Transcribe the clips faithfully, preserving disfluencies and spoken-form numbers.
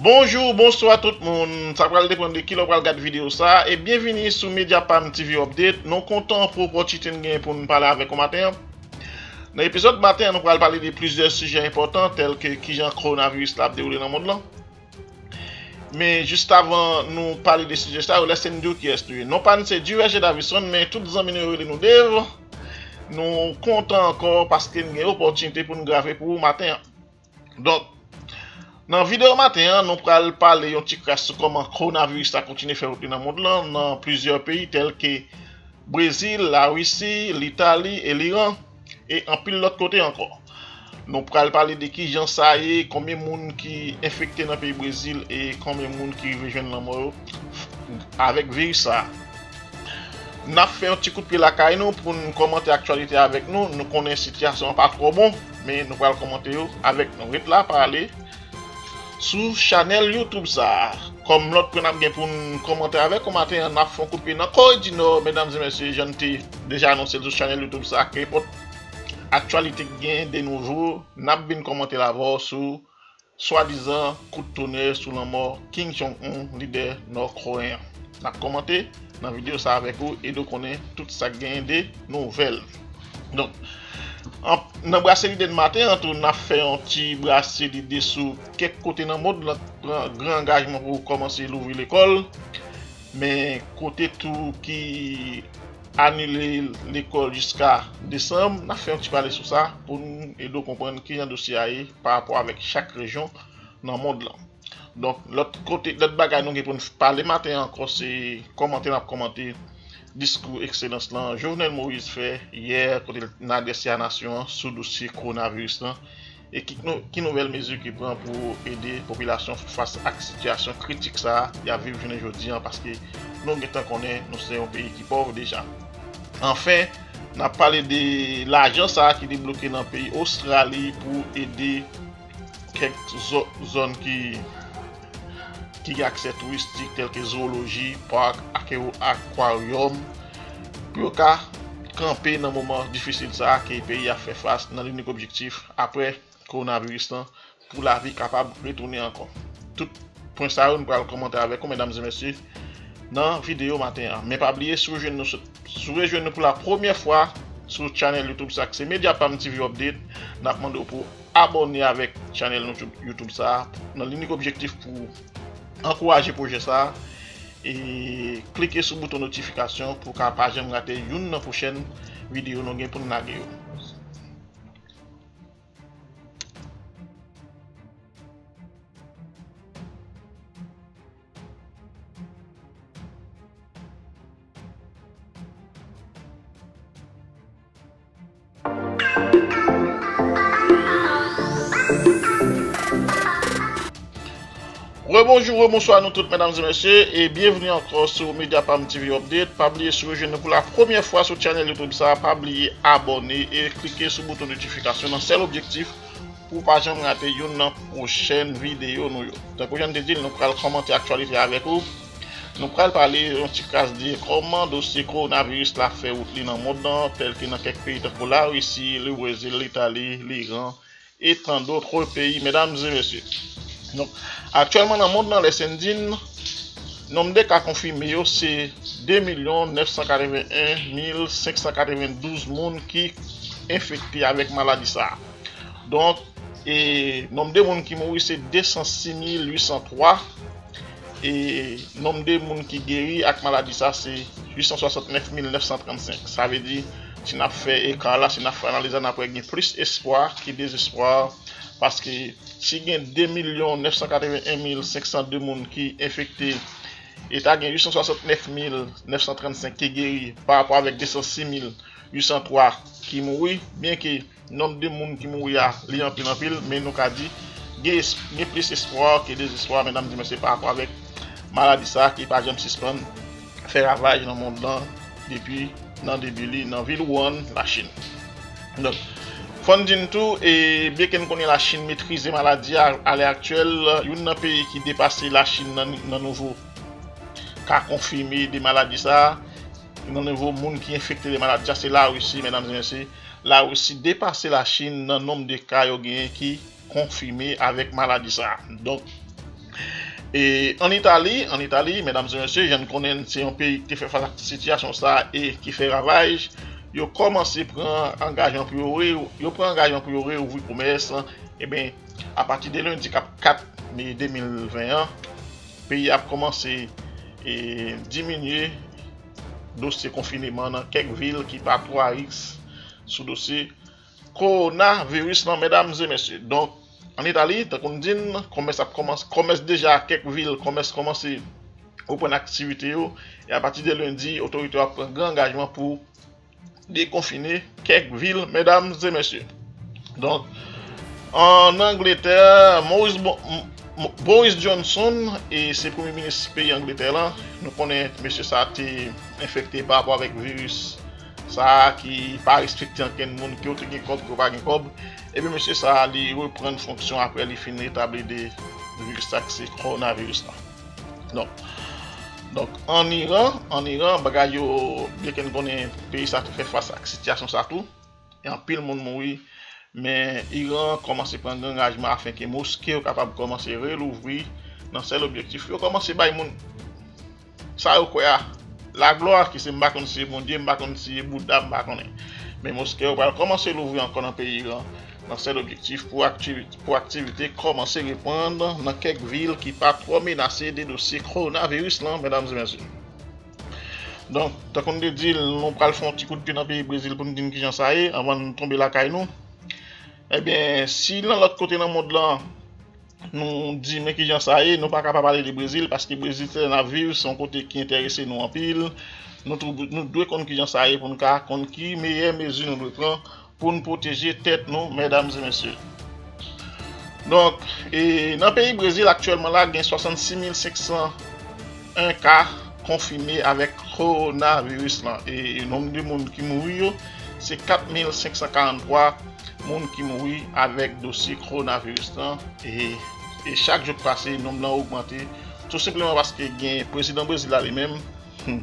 Bonjou, bonswa tout moun. Sa pral depann de kilè w pral gad videyo sa a. E byenvini sou Media Pam T V Update. Nou kontan pou opòtinite n genyen pou n pale avèk ou maten an. Nan epizòd maten an, nou pral pale de plizyè sijè enpòtan, tèlke kijan kowonaviris la ap dewoule nan mond lan. Men jis avan nou pale de sijè sa yo, lèse n di w kiyès nou ye. Non pa n se Diverge Davison, men tout zanmi nou yo rele nou Dave. Nou kontan ankò paske n gen opòtinite pou n grave pou ou maten an. Donk, nan videyo maten an, nou pral pale yon ti kras sou kòman kowonaviris la kontinye fè wout li nan mond lan, nan plizyè peyi tèlke Brezil, Larisi, Litali e Liran, e anpil lòt kote ankò. Nou pral pale de kijan sa ye, konbyen moun ki enfekte nan peyi Brezil e konbyen moun ki rive jwenn lanmò yo avèk viris sa a. N ap fè yon ti kout pye lakay nou pou n kòmante aktyalite avèk nou. Nou konnen sitiyasyon an pa twò bon, men nou pral kòmante yo avèk nou. Ret la, pa ale sou chanèl YouTube sa a. Kòm lòt pwen n ap gen pou n kòmante avèk ou maten an, n ap fè yon kout pye nan Kore di Nò, medam e mesye, jan n te deja anonse l sou chanèl YouTube sa a. Kenpòt aktyalite ki gen de nouvo, n ap vin kòmante l avè w sou swadizan kout tonè sou lanmò Kim Jong-un, lidè nò koreyen an. N ap kòmante nan videyo sa a avèk ou, ede w konnen tout sa k genyen de nouvèl. Donk, an, nan brase lide n maten an tou, n ap fè yon ti brase lide sou kèk kote nan mond lan k pran gran angajman pou kòmanse louvri lekòl, men kote tou ki anile lekòl jiska desanm, n ap fè yon ti pale sou sa pou n ede w konprann kijan dosye a ye pa rapò avèk chak rejyon nan mond lan. Donk, lòt kote, lòt bagay nou gen pou n pale maten an ankò, se kòmante n ap kòmante diskou ekselans lan Jovenel Moïse fè yè kote l nan adrese a nasyon an sou dosye kowonaviris lan e ki, nou, ki nouvèl mezi ki pran pou ede popilasyon fas ak sitiyasyon kritik sa a y ap viv jounen jodi an, paske nou gentan konnen nou se yon peyi ki pòv deja. Anfen, n ap pale de lajan sa a ki debloke nan peyi Ostrali pou ede kèk zò-, zòn ki, ki gen aksè touristik, tèlke zooloji, pak, ake-, akwaryòm, pou yo ka kanpe nan moman difisil sa a ke peyi a fè fas nan linik objektif apre kowonaviris lan, pou lavi kapab retounen ankò. Tout pwen sa yo, nou pral kòmante avèk ou, medam e mesye, nan videyo maten an. Men pa bliye, si w jwenn nou sou, si w rejwenn nou pou la premyè fwa sou chanèl YouTube sa k se Media Pam T V Update, n ap mande w pou abòne avèk chanèl nou YouTube, YouTube sa a, nan linik objektif pou ankouraje pwojè sa a, e klike sou bouton notifikasyon pou w ka pa janm rate youn nan pwochèn videyo nou gen pou n lage yo. Rebonjou, rebonswa nou tout, medam e mesye, e byenvni ankò sou Media Pam T V Update. Pa bliye, si w jwenn nou pou la premyè fwa sou chanèl YouTube sa a, pa bliye abòne e klike sou bouton notifikasyon nan sèl objektif pou w pa janm rate youn nan pwochèn videyo nou yo. Tankou jan n te di l, nou pral kòmante aktyalite avèk ou. Nou pral pale yon ti kras de kòman dosye kowonaviris la fè wout li nan mond lan, tèlke nan kèk peyi tankou Larisi, Lebrezil, Litali, Liran, e tant d'autres pays, mesdames et messieurs. Donk, aktyèlman nan mond lan, lè Sendin, nonb de ka konfime yo se de milyon nèf san katreven en mil senk san katreven douz moun ki enfekte avèk maladi sa a. Donk, e nonb de moun ki mouri se de san sis mil uit san twa, e nonb de moun ki geri ak maladi sa se uit san swasantnèf mil nèf san trannsenk. Sa vle di, si n ap fè eka la, si n ap fè analiz la, n ap wè gen plis espwa ke dezespwa, paske si gen de milyon nèf san katreven en mil senk san de moun ki enfekte, e ta gen uit san swasantnèf mil nèf san trannsenk ki geri pa rapò avèk de san sis mil uit san twa ki mouri, byenke nonb de moun ki mouri a, li anpil anpil, men nou ka di, gen es-, gen plis espwa ke dezespwa, medam e mesye, pa rapò avèk maladi sa a ki pa janm sispann fè ravaj nan mond lan depi nan debi li nan vil Wuhan, Lachin. Donk, fò n di n tou, e, byenke n konnen Lachin metrize maladi a, alè aktyèl, youn nan peyi ki depase Lachin nan, nan nouvo ka konfime de maladi sa a, nan nouvo moun ki enfekte de maladi sa a, se Larisi, medam e mesye. Larisi depase Lachin nan nonb de ka yo genyen ki konfime avèk maladi sa a. Donk, E an Itali, an Itali, medam e mesye, jan n konnen, se yon peyi ki te fè fas ak sitiyasyon sa a e ki fè ravaj. Yo kòmanse pran angajman pou yo re, yo pran angajman pou yo reouvri komès. Ebyen, apati de lendi k ap kat me de mil ven an, peyi a ap kòmanse e diminye dosye konfineman nan kèk vil ki pa twò a risk sou dosye kowonaviris lan, medam e mesye. Donk, an Itali, tankou n di n, komès ap kòmanse, komès deja kèk vil, komès kòmanse reprann aktivite yo, e apati de lendi, otorite yo ap pran gran angajman pou dekonfine kèk vil, medam e mesye. Donk, an Angletè, Maurice Bo- M- Boris Johnson, e se premye minis peyi Angletè lan. Nou konnen mesye sa a te enfekte pa rapò avèk viris sa a ki pa respekte ankenn moun, ke w te gen kòb, ke w pa gen kòb. Ebyen, mesye sa a, li reprann fonksyon apre li fin retabli de viris sa a ki se kowonaviris lan. Donk, donk, an Iran, an Iran, bagay yo, byenke n konnen peyi sa te fè fas ak sitiyasyon sa tou, e anpil moun mouri, men Iran kòmanse pran gran angajman afenke moske yo kapab kòmanse relouvri nan sèl objektif yo kòmanse bay moun sa yo kwè a laglwa, ki se, m pa konn si se Bondye, m pa konn si se Bouda, m pa konnen. Men moske yo pral kòmanse louvri ankò nan peyi Iran, nan sèl objektif pou aktivi- pou aktivite kòmanse reprann nan kèk vil ki pa twò menase de dosye kowonaviris lan, medam e mesye. Donk, tankou n te di l, nou pral fè yon ti kout pye nan peyi Brezil pou n di n kijan sa ye, anvan n tonbe lakay nou. Ebyen, si nan lòt kote nan mond lan, nou di men kijan sa ye, nou pa ka pa pale de Brezil, paske Brezil se la n ap viv, se yon kote ki enterese nou anpil. Nou, tou, nou dwe konn kijan sa ye pou n ka konn ki meyè mezi nou dwe pran pou n pwoteje tèt nou, medam e mesye. Donk, e, nan peyi Brezil aktyèlman la, gen swasannsis mil senk san en ka konfime avèk kowonaviris lan. E, e nonm de moun ki mouri yo, se kat mil senk san karanntwa moun ki mouri avèk dosye kowonaviris lan. E, e chak jou k pase, nonm lan ogmante. Tou senpleman paske gen prezidan Brezil la li menm, hmm,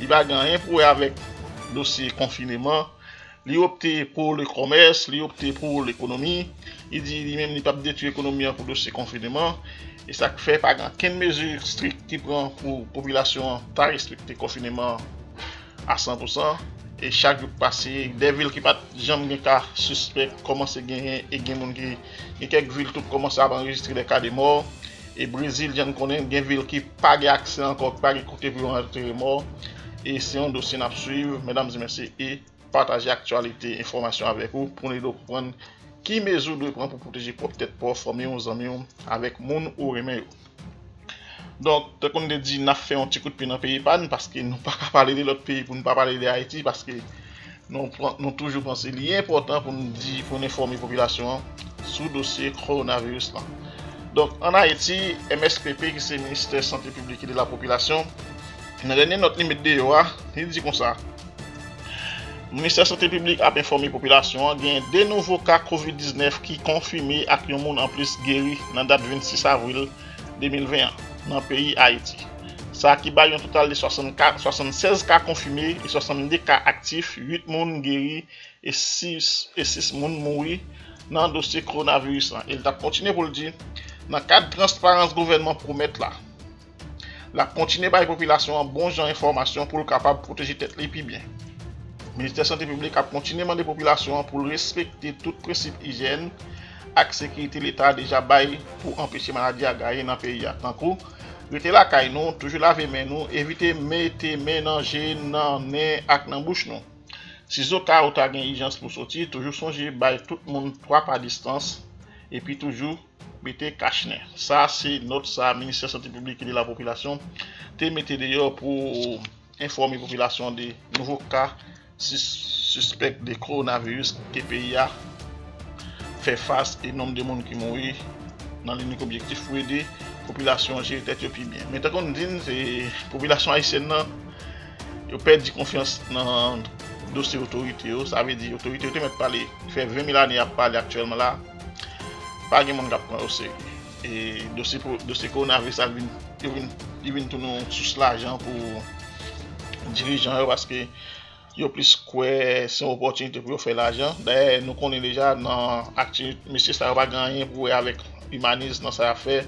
li pa gen anyen pou wè avèk dosye konfineman. Li opte pou le kòmès, li opte pou lekonomi. Li di li menm li p ap detwi ekonomi an pou dosye konfineman. E sa k fè pa gen ankenn mezi strik ki pran pou popilasyon an ta respekte konfineman an a san pou san. E chak jou k pase, de vil ki pa t janm gen ka sispèk kòmanse genyen, e gen moun ki, gen kèk vil tou k kòmanse ap anrejistre de ka de mò. E Brezil, jan n konnen, gen vil ki pa gen aksè ankò, ki pa gen kote pou yo antere mò. E se yon dosye n ap swiv, medam e mesye, e pataje aktyalite, enfòmasyon avèk ou pou n ede w konprann ki mezi w dwe pran pou pwoteje pwòp tèt pa w, fanmi w, zanmi w, avèk moun ou renmen yo. Donk, tankou n te di, n ap fè yon ti kout pye nan peyi pa n, paske nou pa ka pale de lòt peyi pou n pa pale de Ayiti, paske nou, pran- nou toujou panse li enpòtan pou n di, pou n enfòme popilasyon an sou dosye kowonaviris lan. Donk, an Ayiti, M S P P, ki se Ministè Sante Piblik e de la Popilasyon, nan dènye nòt li met deyò a, li di konsa, Ministè Sante Piblik ap enfòme popilasyon an, gen de nouvo ka kovid diznèf ki konfime ak yon moun anplis geri nan dat vennsis avril de mil ven an nan peyi Ayiti. Sa ki bay yon total de swasannkat, swasannsèz ka konfime e swasannde ka aktif, uit moun geri e sis, e sis moun mouri nan dosye kowonaviris lan. E l t ap kontinye pou l di, nan kad transparans gouvènman pwomèt la, l ap kontinye bay popilasyon an bon jan enfòmasyon pou l kapab pwoteje tèt li pi byen. Ministè Sante Piblik ap kontinye mande popilasyon an pou l respekte tout prensip ijyèn ak sekirite Leta deja bay pou anpeche maladi a gaye nan peyi a, tankou rete lakay nou, toujou lave men nou, evite mete men nan je, nan nen ak nan bouch nou. Sizoka ou ta gen ijans pou soti, toujou sonje bay tout moun twa pa distans, epi toujou mete kach nen. Sa se nòt sa Ministè Sante Piblik e de la Popilasyon te mete deyò pou enfòme popilasyon de nouvo ka sis- sispèk de kowonaviris ke peyi a fè fas e nonm de moun ki mouri nan linik objektif pou ede popilasyon an jere tèt yo pi byen. Men tankou n di n, se popilasyon ayisyèn nan, yo pèdi konfyans nan dosye otorite yo. Sa vle di otorite yo te mèt pale, fè ven mil ane y ap pale aktyèlman la, pa gen moun k ap pran yo serye. E dosye, dosye kowonaviris la vin, yo vin, li vin tounen yon sous lajan pou dirijan yo, paske yo plis kwè se yon opòtinite pou yo fè lajan. Dayè, nou konnen deja nan akti, mesye sa yo pa gen anyen pou wè avèk imanis nan sa y ap fè.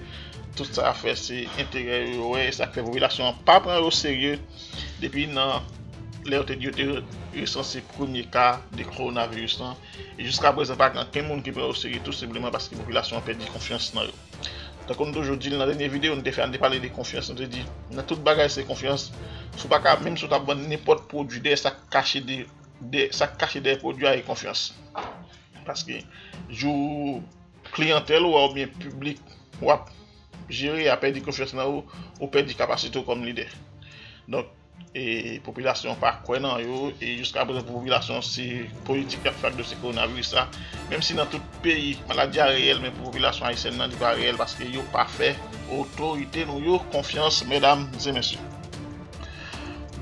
Tout sa y ap fè se enterè yo yo wè, e sa k fè popilasyon an pa pran yo serye depi nan lè yo te di yo te resanse premye ka de kowonaviris lan. E jiska prezan, pa gen ankenn moun ki pran yo serye, tou senpleman paske popilasyon an pèdi konfyans nan yo. Tankou nou toujou di l nan dènye videyo nou te fè a, nou te pale de konfyans, nou te di, nan tout bagay se konfyans. Si w pa ka, menm si w t ap vann nenpòt pwodui, dèyè sa k kache de, de, sa k kache dèyè pwodui a e konfyans. Paske jou kliyantèl ou a oubyen piblik w ap jere a pèdi konfyans nan ou, ou pèdi kapasite w kòm lidè. Donk, e popilasyon an pa kwè nan yo, e jiska prezan pou popilasyon an se politik y ap fè ak dosye kowonaviris la. Menm si nan tout peyi maladi a reyèl, men pou popilasyon ayisyèn nan li pa reyèl paske yo pa fè otorite nou yo konfyans, medam e mesye.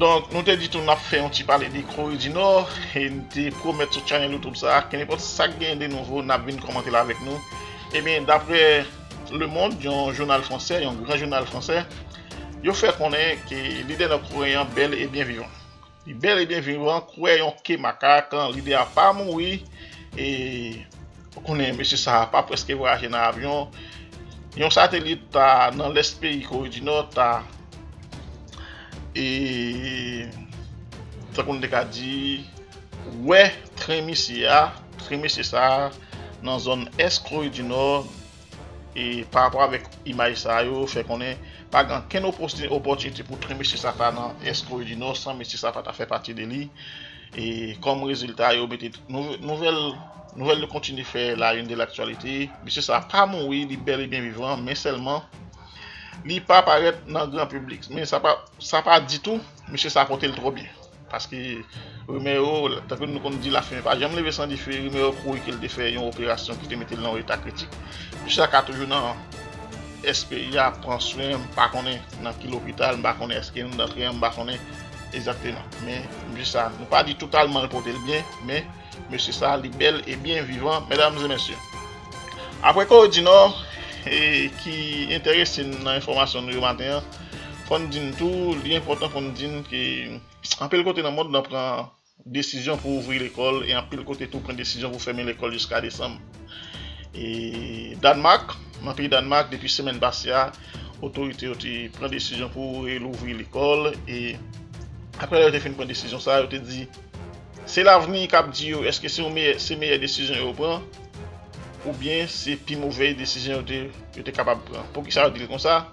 Donk, nou te di tou n ap fè yon ti pale de Kore di Nò, e n te pwomèt sou channel YouTube sa, ke nenpòt sa k genyen de nouvo, n ap vin kòmante l avèk nou. Ebyen, daprè Le Monde, yon jounal fransè, yon gran jounal fransè, yo fè konnen ke lidè nòkoreyen an bèl e byen vivan. Li bèl e byen vivan, kwè yon ke makak, lidè a pa mouri, e ou konnen mesye sa a pa prèske vwayaje nan avyon. Yon satelit ta nan lès peyi Kore di Nò ta, e tankou n te ka di, wè tren misye a, tren mesye sa a nan zòn ès Kore di Nò, e pa rapò avèk imaj sa yo, fè konnen pa gen ankenn opòti-, opòtinite pou tren mesye sa ta nan ès Kore di Nò san mesye sa pa ta fè pati de li. E kòm rezilta, yo mete nouv-, nouvèl, nouvèl yo kontinye fè la une de l'actualité. Mesye sa pa mouri, li bèl e byen vivan, men sèlman li pa parèt nan gran piblik. Men sa pa, sa pa ditou, mesye sa pote l twò byen. Paske rimè yo, tankou nou konn di, lafimen pa janm leve san dife, rimè yo kouri ke l te fè yon operasyon ki te mete l nan yon eta kritik. Mesye sa ka toujou nan ès peyi a, pran swen, m pa konnen nan ki lopital, m pa konnen èske nan tren an, m pa konnen egzakteman. Men mesye sa, nou pa di totalman l pote l byen, men mesye sa, li bèl e byen vivan, medam e mesye. Apre Kore di Nò, e, ki enterese n nan enfòmasyon nou yo maten an, fò n di n tou, li enpòtan pou n di n ke anpil kote nan mond lan pran desizyon pou ouvri lekòl, e anpil kote tou pran desizyon pou fèmen lekòl jiska desanm. E Dànmak, nan peyi Dànmak, depi semèn pase a, otorite yo te pran desizyon pou relouvri lekòl, e apre lè yo te fin pran desizyon sa, yo te di, se lavni k ap di yo èske se yon meyè, se meyè desizyon yo pran, oubyen se pi move desizyon yo te, yo te kapab pran. Poukisa yo di l konsa?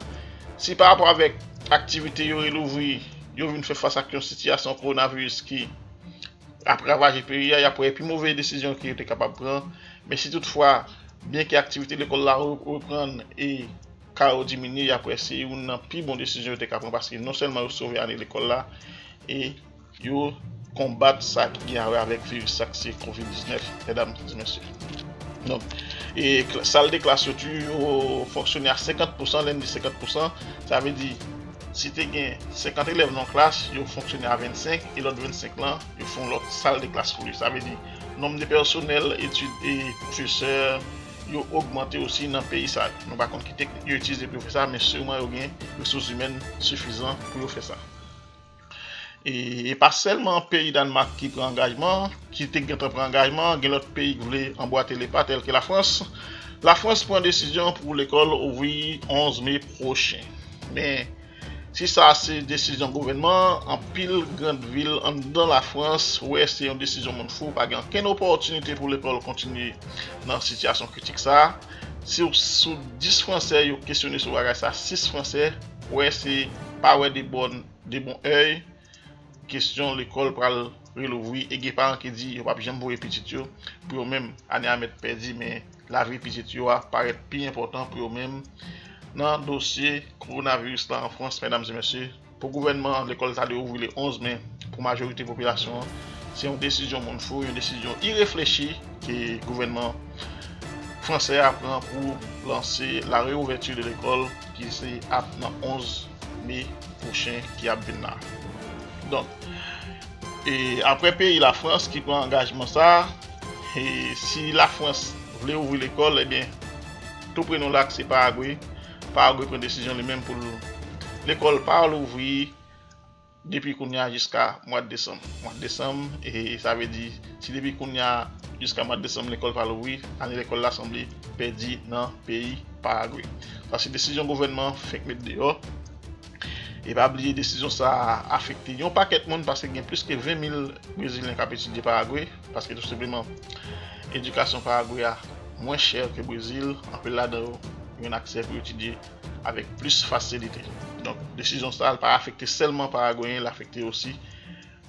Si pa rapò avèk aktivite yo relouvri, yo vin fè fas ak yon sitiyasyon kowonaviris ki ap ravaje peyi a, y ap wè pi move desizyon ke yo te kapab pran. Men si toutfwa, byenke aktivite lekòl la re-, reprann e ka yo diminye, y ap wè se youn nan pi bon desizyon yo te ka pran, paske non sèlman yo sove ane lekòl la, e yo konbat sa ki gen a wè avèk viris sa k se kovid diznèf, medam e mesye. Donk, e kl-, sal de klas yo tou, yo fonksyone a senkant pousan, lè n di senkant pousan, sa vle di, si te gen senkant elèv nan yon klas, yo fonksyone a vennsenk, e lòt vennsenk lan, yo fè yon lòt sal de klas pou li. Sa vle di, nonb de pèsonèl, etid e pwofesè, yo ogmante osi nan peyi sa yo. Nou pa konn ki teknik yo itilize pou yo fè sa, men siman yo gen resous imèn sifizan pou yo fè sa. E, e pa sèlman peyi Dànmak ki pran angajman, ki te gentan pran angajman, gen lòt peyi ki vle anbwate lepa, tèlke Lafrans. Lafrans pran desizyon pou lekòl ouvri onz me pwochen. Men, si sa se desizyon gouvènman, anpil grann vil anndan Lafrans wè se yon desizyon moun fou, pa gen okenn opòtinite pou lekòl kontinye nan sitiyasyon kritik sa a. Si w, sou dis Fransè yo kesyone sou bagay sa, sis Fransè wè se pa wè de bòn, de bon èy kesyon lekòl pral relouvri, e gen paran ki di yo p ap janm voye pitit yo pou yo menm, ane a mèt pèdi, men lavi pitit yo a parèt pi enpòtan pou yo menm nan dosye kowonaviris la an Frans, medam e mesye. Pou gouvènman an, lekòl ta dwe ouvri le onz me. Pou majorite popilasyon an, se yon desizyon moun fou, yon desizyon ireflechi ke gouvènman fransè a pran pou lanse la réouverture de l'école, ki se ap nan onz me pwochen ki ap vin la. Donk, e apre peyi Lafrans ki pran angajman sa, e si Lafrans vle ouvri lekòl, ebyen, tou pre nou la, se Paragwe. Paragwe pran desizyon li menm pou l, lekòl pa louvri depi kounye a jiska mwa desanm. Mwa desanm, e sa vle di, si depi kounye a jiska mwa desanm lekòl pa louvri, ane lekòl la sanble pèdi nan peyi Paragwe. Sa se desizyon gouvènman fenk met deyò. E pa bliye, desizyon sa a afekte yon pakèt moun, paske gen plis ke ven mil Brezilyen k ap etidye Paragwe, paske tou senpleman, edikasyon Paragwe a mwen chè ke Brezil, anpil ladan yo jwenn aksè pou etidye avèk plis fasilite. Donk, desizyon sa a pa afekte sèlman Paragweyen, l afekte osi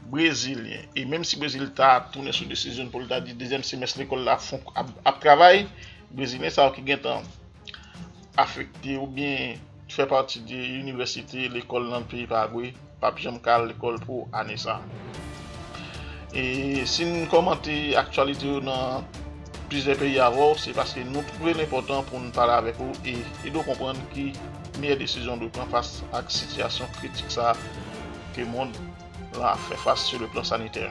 Brezilyen. E menm si Brezil ta tounen sou desizyon pou l ta di dezyèm semès lekòl la ap, ap, ap travay, Brezilyen sa yo ki gentan afekte oubyen fè pati de inivèsite, lekòl nan peyi Paragwe p ap janm ka al lekòl pou ane sa a. E si n kòmante aktyalite yo nan plizyè peyi avè w, se paske nou twouve l enpòtan pou n pale avèk ou e ede w konprann ki meyè desizyon w dwe pran fas ak sitiyasyon kritik sa a ke mond lan ap fè fas sou le plan sanitè.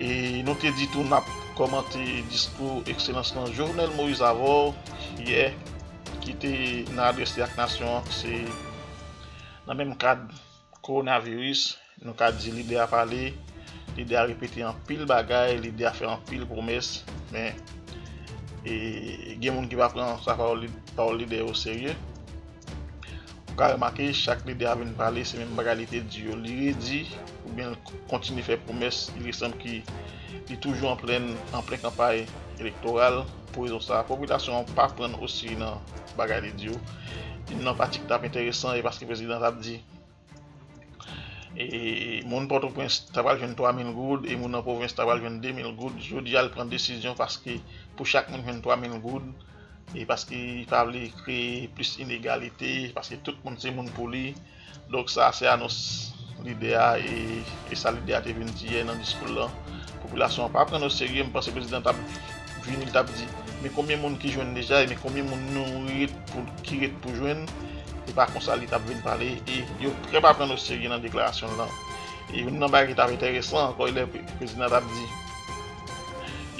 E nou te di tou n ap kòmante diskou Ekselans lan Jovenel Moïse avè w yè, ki te nan adrès li ak nasyon an, se nan menm kad kowonaviris, nou ka di lidè a pale, lidè a repete anpil bagay, lidè a fè anpil pwomès, men e, gen moun ki pa pran sa pawòl, pawòl lidè yo serye. Ou ka remake, chak lidè a vin pale, se menm bagay li te di yo, li redi, oubyen l kontinye fè pwomès, il resanm ki li toujou an plen, an plen kanpay elektoral. Pou rezon sa a, popilasyon an pa pran l oserye nan bagay li di yo. Youn nan pati ki t ap enteresan, e paske prezidan t ap di, e moun Pòtoprens ta pral jwenn twa mil goud, e moun nan pwovens ta pral jwenn de mil goud. Jodi a, l pran desizyon paske pou chak moun jwenn twa mil goud, e paske li pa vle kreye plis inegalite, paske tout moun se moun pou li. Donk, sa a se anons lidè a, e, e sa lidè a te vin di yè nan diskou l lan. Popilasyon an pa pran n oserye, m panse prezidan t ap vini, l t ap di, men konbyen moun ki jwenn deja, e men konbyen moun nou ret pou, ki ret pou jwenn, e pa konsa li t ap vin pale, e yo trè pa pran n oserye nan deklarasyon l lan. E youn nan bagay ki t ap enteresan ankò, lè pre-, prezidan t ap di,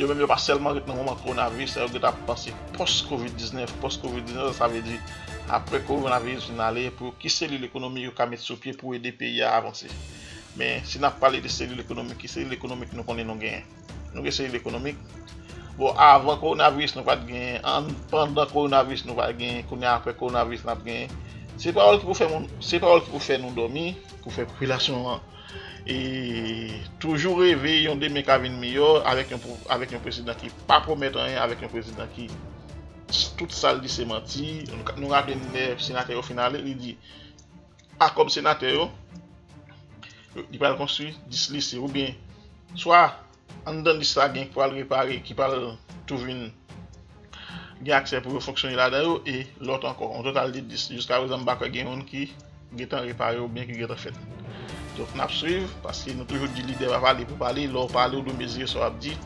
yo menm yo pa sèlman ret nan moman kowonaviris, yo gentan ap panse pòs kovid diznèf, pòs kovid diznèf, sa vle di, apre kowonaviris fin ale, pou ki selil ekonomik yo ka met sou pye pou ede peyi a avanse. Men, si n ap pale de selil ekonomik, ki selil ekonomik nou konnen nou genyen? Nou gen selil ekonomik. Bon, avan kowonaviris, nou pa t genyen. An, pandan kowonaviris, nou pa t genyen. Kounye a, apre kowonaviris, n ap genyen. Se pawòl ki pou fè moun, se pawòl ki pou fè nou dòmi, pou fè popilasyon an, e, toujou reve yon demen ka vin miyò avèk yon, avèk yon prezidan ki pa pwomèt anyen, avèk yon prezidan ki tout sa l di se manti. Nou, nou raple n lè senatè yo fin ale, li di, a kòb senatè yo, li pral konstwi dis lise, oubyen swa anndan lis sa gen ki pral repare, ki pral tou vin gen aksè pou yo fonksyone ladan yo, e lòt ankò, yon total de dis. Jiska prezan, m pa kwè gen youn ki gentan repare oubyen ki gentan fèt. Donk, n ap swiv, paske nou toujou di lidè pa pale pou pale, lè w pale, w dwe mezire sa w ap di,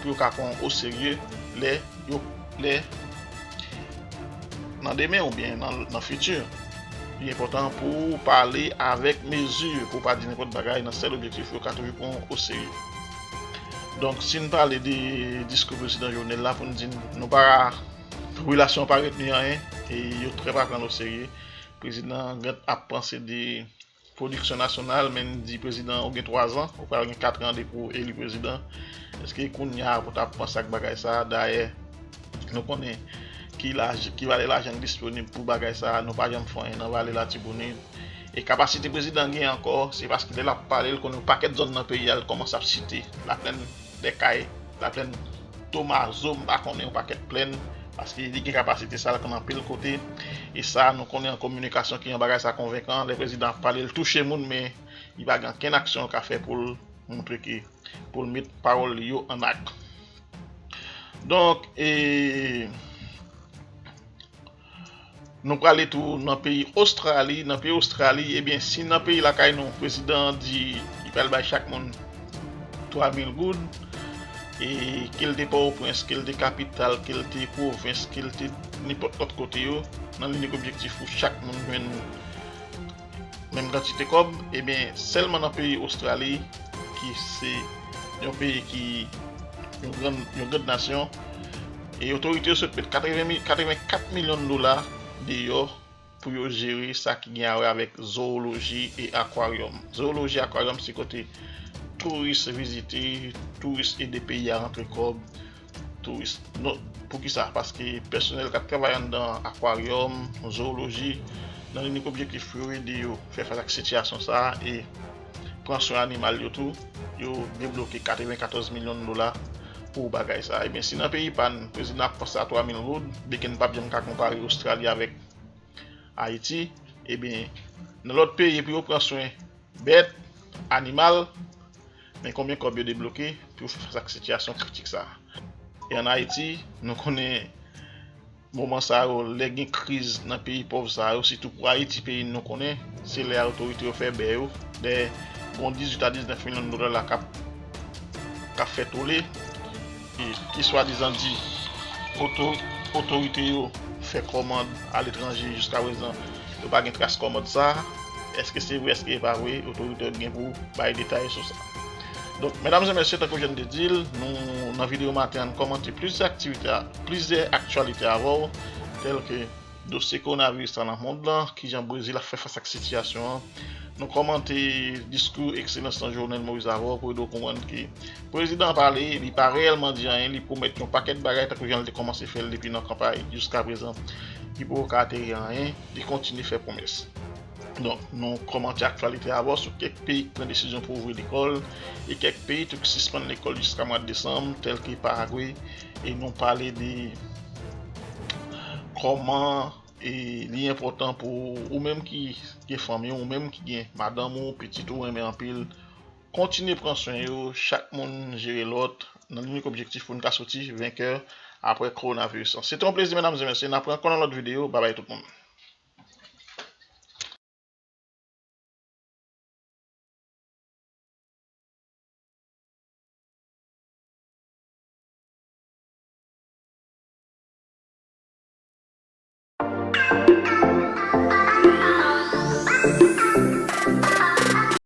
pou yo ka pran w oserye lè yo, lè nan demen oubyen nan, nan fiti. Li enpòtan pou w pale avèk mezi, pou w pa di nenpòt bagay, nan sèl objektif yo ka toujou pran w oserye. Donk, si n pale de diskou prezidan Jovenel la, pou n di nou pa, relasyon pa retni anyen, e yo trè pa pran l oserye. Prezidan an ap panse de pwodiksyon nasyonal, men n di prezidan, ou gen twa zan, ou pral gen kat an depi w eli prezidan. Èske kounye a pou ta panse ak bagay sa a? Dayè, nou konnen ki laj-, ki valè lajan k disponib pou bagay sa a, nou pa janm fè anyen nan vale Latibonit. E kapasite prezidan gen ankò, se paske lè l ap pale, l konnen yon pakèt zòn nan peyi a, l kòmanse ap site Laplèn dè Kay, Laplèn Tomazo, m pa konnen, yon pakèt plèn, paske li gen kapasite sa, l konn anpil kote. E sa, nou konnen an kominikasyon ki yon bagay sa konvenkan, lè prezidan ap pale, l touche moun, men li pa gen ankenn aksyon l ka fè pou l montre ke, pou l met pawòl li yo an ak. Donk, e, nou prale tou nan peyi Ostrali. Nan peyi Ostrali, ebyen, si nan peyi lakay nou, prezidan an di li pral bay chak moun twa mil goud, e ke l te Pòtoprens, ke l te kapital, ke l te pwovens, ke l te nenpòt lòt kote yo, nan linik objektif pou chak moun jwenn menm kantite kòb, ebyen, sèlman nan peyi Ostrali, ki se yon peyi ki, yon gran, yon gran nasyon, e otorite yo sot met katreven mil, katreven kat milyon dola deyò pou yo jere sa ki gen a wè avèk zooloji e akwaryòm. Zooloji, akwaryòm se kote touris vizite, touris ede peyi a rantre kòb, touris. Non, poukisa? Paske pèsonèl k ap travay anndan akwaryòm, zooloji, nan inik objektif pou yo ede yo fè fas ak sitiyasyon sa a e pran swen animal yo tou, yo debloke katrevenkatòz milyon dola pou bagay sa a. Ebyen, si nan peyi pa n, prezidan ap panse a twa mil goud, beken n p ap janm ka konpare Ostrali avèk Ayiti, ebyen, nan lòt peyi, pou yo pran swen bèt, animal, men konbyen kòb yo debloke pou yo fè fas ak sitiyasyon kritik sa a? E ann Ayiti, nou konnen moman sa yo, lè gen kriz nan peyi pòv sa yo, sitou pou Ayiti, peyi nou konnen, se lè otorite yo fè bè yo, lè gon dizuit a diznèf milyon dola la k ap, k ap fè tole, e ki swadizan di oto-, otorite yo fè kòmand aletranje jiska prezan, yo pa gen tras kòmand sa a. Èske se vre, èske e pa vre, otorite yo gen pou bay detay sou sa. Donk, medam e mesye, tankou jan n te di l, nou, nan videyo maten an, n kòmante plizyè aktivite, plizyè aktyalite avè w, tèlke dosye kowonaviris la nan mond lan, kijan Brezil ap fè fas ak sitiyasyon an. Nou kòmante diskou Ekselans lan Jovenel Moïse avè w pou ede w konprann ke prezidan an pale, li pa reyèlman di anyen, li pwomèt yon pakèt bagay tankou jan l te kòmanse fè l depi nan kanpay jiska prezan, li poko ka ateri anyen, li kontinye fè pwomès. Donk, nou kòmante aktyalite avè w sou kèk peyi ki pran desizyon pou ouvri lekòl e kèk peyi tou ki sispann lekòl jiska mwa desanm, tèlke Paragwe, e nou pale de kòman e li enpòtan pou ou menm ki gen fanmi, ou menm ki gen madanm ou, pitit ou renmen anpil, kontinye pran swen yo, chak moun jere lòt, nan inik objektif pou n ka soti venkè apre kowonaviris lan. Se te yon plezi, medam e mesye, n ap wè ankò nan lòt videyo. Babay tout moun.